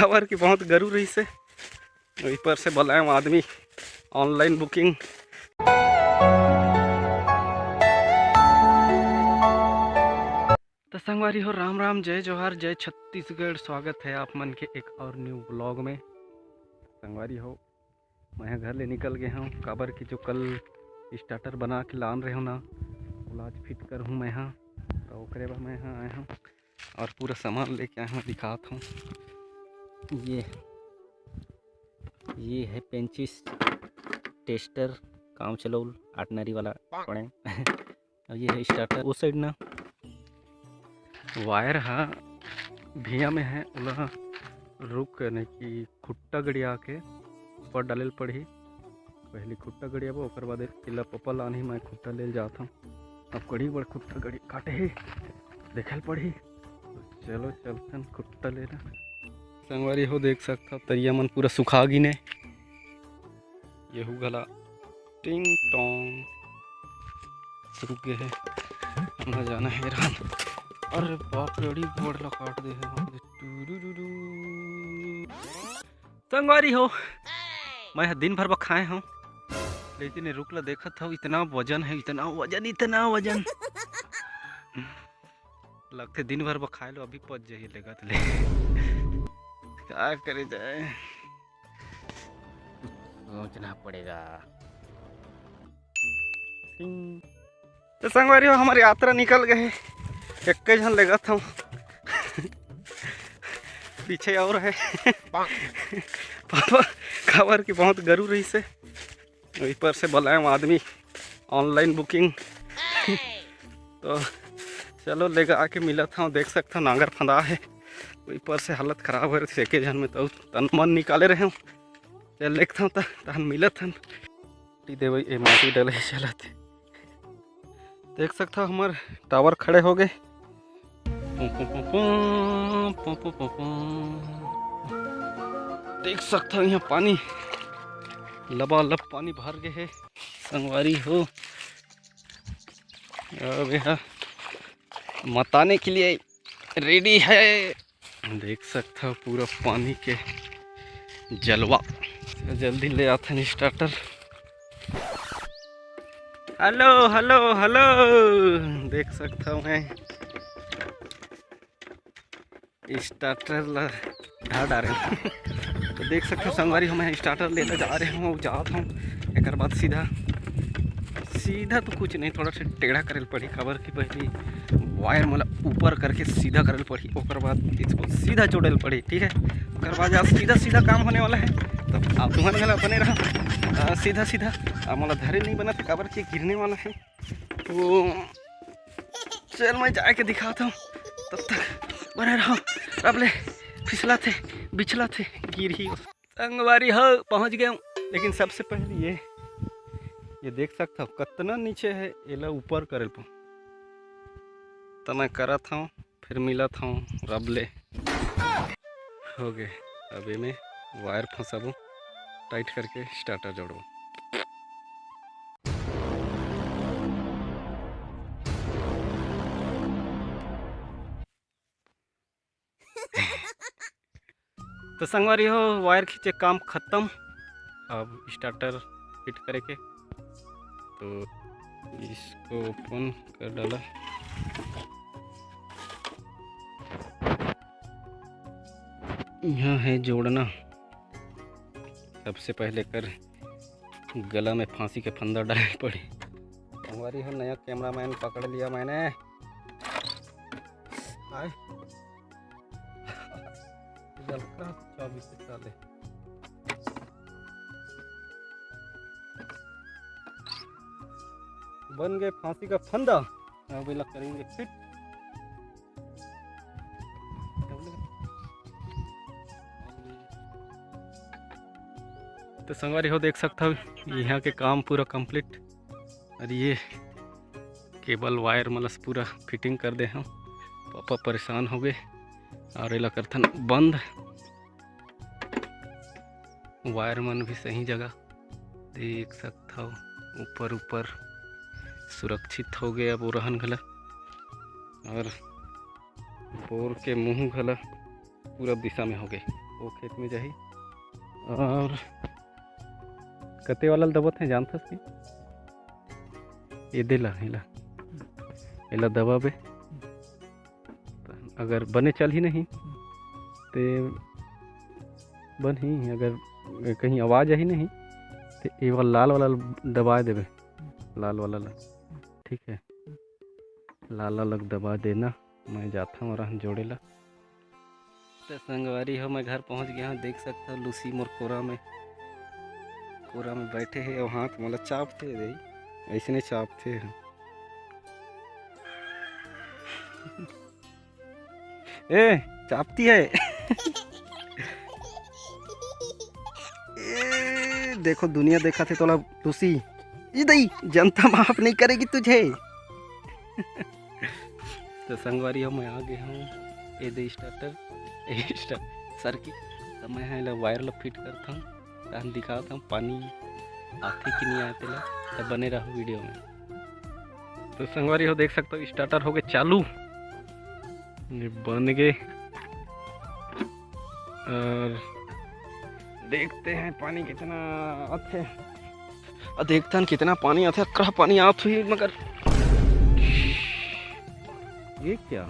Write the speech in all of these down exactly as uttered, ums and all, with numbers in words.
काबर कि बहुत गरू रहिसे, वही पर से बोलाए आदमी, online booking। तो संगवारी हो, राम राम, जय जोहार, जय छत्तीसगढ़। स्वागत है आप मन के एक और new vlog में। संगवारी हो, मैं घर ले निकल गए हूँ, काबर कि जो कल starter बना के लान रहे हो ना, ओला आज fit कर हूँ मैं, हाँ, तो ओकरे बर मैं यहाँ आए हूँ और पूरा सामान लेके आए हूँ, दिखात हूँ। ये, ये है पेंचिस, tester, काम चलाऊ आठ नारी वाला पड़े। और ये है starter। उस side ना wire हा भुइयां में है, ओला रुख करने की खुट्टा गड़िया के ऊपर डाले ल पड़ही। पहली खुट्टा गड़ियाबो, ओकर बाद एला पप्पा लानही, मैं खुट्टा ले ल जात हूँ। अब कड़ी बड़ खुट्टा गड़ी काटे हे, देखे ल पड़ही। चलो चलथन खुट्टा लेना। संगवारी हो, देख सकथव तरिया मन पूरा सुखा गिने। येहू घला टिंग टोंग रुक गे हे। हमला जाना हे रान। अरे बाप रे, अड़ी बड़ ला काट दे हे। टुरुरुरु। संगवारी हो, मैं ह दिन भर बर खाए हूँ, लेकिन ये रुख ला देखत हव, इतना वजन है, इतना वजन, इतना वजन। लगथे दिन भर बर खाए लो, अभी पच जाही लेगत ले। का करे जाए, सोचना पड़ेगा। तो संगवारी हो, हमर यात्रा निकल गए हे, एक झन लेगत हूँ। पीछे और है। पापा, काबर कि बहुत गरू रहिसे, वही पर से बोलाए आदमी, online booking। तो चलो, लेगा आके मिलत हूँ। देख सकत हव, नांगर फंदा है, वही पर से हालत खराब हो रही, एके झन में तो तन मन निकाले रहे हूँ। चल देखत हूँ, त-, तहन मिलत हन। माटी देवई, ए, माटी डले चलत हे। देख सकत हव, हमर tower खड़े हो गए। देख सकत हव, यहाँ पानी, लबालब पानी भर गए हे संगवारी हो। अब यहाँ मताने के लिए ready है। देख सकत हव पूरा पानी के जलवा। जल्दी ले आथन starter। Hello, hello, hello. देख सकत हव, मैं starter ला धर डारे हूँ। तो देख सकत हव संगवारी, हम starter लेते जा रहे हूँ, जात हूँ। एकर बाद सीधा, सीधा तो कुछ नहीं, थोड़ा सा टेढ़ा करे ल पड़ी, काबर कि पहली wire मोला ऊपर करके सीधा करे ल पड़ी, ओकर बाद इसको सीधा जोड़े ल पड़ी, ठीक है। ओकर बाद आज सीधा सीधा काम होने वाला है, तो आप तुमन घला बने रहो। आ, सीधा सीधा, आ, मोला धरे नहीं बना, काबर कि गिरने वाला है। तो चल, मैं जाके दिखाता हूँ, तब तक बने रहो। अब ले, फिसला थे, बिछला थे, गिर ही। संगवारी हो, पहुँच गए हूँ, लेकिन सबसे पहले ये, ये देख सकत हव कतना नीचे है, एला ऊपर करे ल पो-, त मैं करत हूँ, फिर मिलत हूँ रब ले। हो गए, अब एमे wire फंसाबो, tight करके starter जोड़बो। तो संगवारी हो, wire खींचे काम खत्म। अब starter fit करे के, तो इसको open कर डाला। यहाँ है जोड़ना। सबसे पहले कर गला में फांसी के फंदा डाले पड़ी। संगवारी हो, नया cameraman पकड़ लिया मैंने। आए। जलता चाबी से साले। बन गए फांसी का फंदा। अब एला करेंगे fit। तो संगवारी हो, देख सकत हव, यहाँ के काम पूरा complete। और ये cable wire मन ल पूरा fitting कर दे हव। पापा परेशान हो गए और एला करथन बंद। Wire मन भी सही जगह देख सकत हव, ऊपर ऊपर सुरक्षित हो गए अब ओरहन घला। और बोर के मुंह घला पूरब दिशा में हो गए। वो खेत में जाही। और कते वाला ल दबत हे जानथस कि? एदे ला, एला, एला दबाबे। अगर बने चलही नहीं, ते बनही, अगर कहीं आवाज आही नहीं, ते ए वाला लाल वाला दबा देबे, लाल वाला ला, ठीक है, लाल वाला दबा देना। मैं जाता हूँ रहन जोड़े ला। तो संगवारी हो, मैं घर पहुँच गया हूँ। देख सकता हूँ लूसी मोर कोरा में, कोरा में बैठे है और हाथ मोला चापते दे, ऐसे नहीं चापते हैं। ए, चापती है। ए, देखो दुनिया देखा थे तोला लूसी। ई दई, जनता माफ नहीं करेगी तुझे। तो संगवारी हो, मैं आ गया हूँ। ये दे स्टार्टर, ये स्टार्टर सर की। तो मैं है ला वायर ला फिट करता हूँ, तहन दिखाता हूँ पानी आथे कि नहीं आए तेला। तो बने रहो वीडियो में। तो संगवारी हो, देख सकते हो स्टार्टर हो गए चालू, ये बन गए। और देखते हैं पानी कितना आथे। और देखते हैं कितना पानी आथे, अकरहा पानी आत हुई, मगर ये क्या,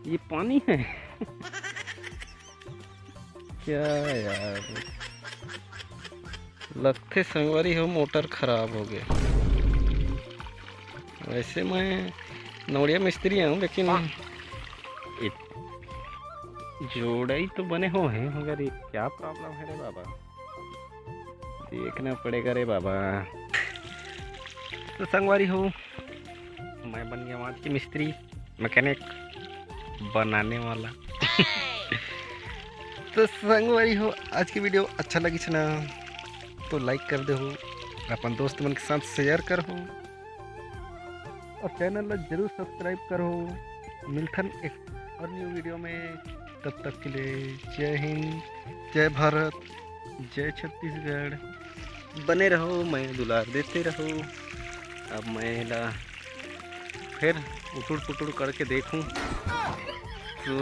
ये पानी है? क्या यार, लगथे संगवारी हो मोटर खराब हो गए। वैसे मैं नौड़िया मिस्त्री हूँ, लेकिन इत-, जोड़ई तो बने हो है, मगर ये क्या प्रॉब्लम है रे बाबा, देखना पड़ेगा रे बाबा। तो संगवारी हो, मैं बन गया आज के मिस्त्री, मैकेनिक, बनाने वाला। तो संगवारी हो, आज की वीडियो अच्छा लगी ना तो लाइक कर दे हो, अपन दोस्त मन के साथ शेयर कर हो और चैनल ला जरूर सब्सक्राइब कर हो। मिलथन एक और न्यू वीडियो में, तब तक के लिए जय हिंद, जय भारत, जय छत्तीसगढ़। बने रहो, मैं दुलार देते रहो। अब मैं ला फिर उटुड़ पुटुड़ करके देखूं तो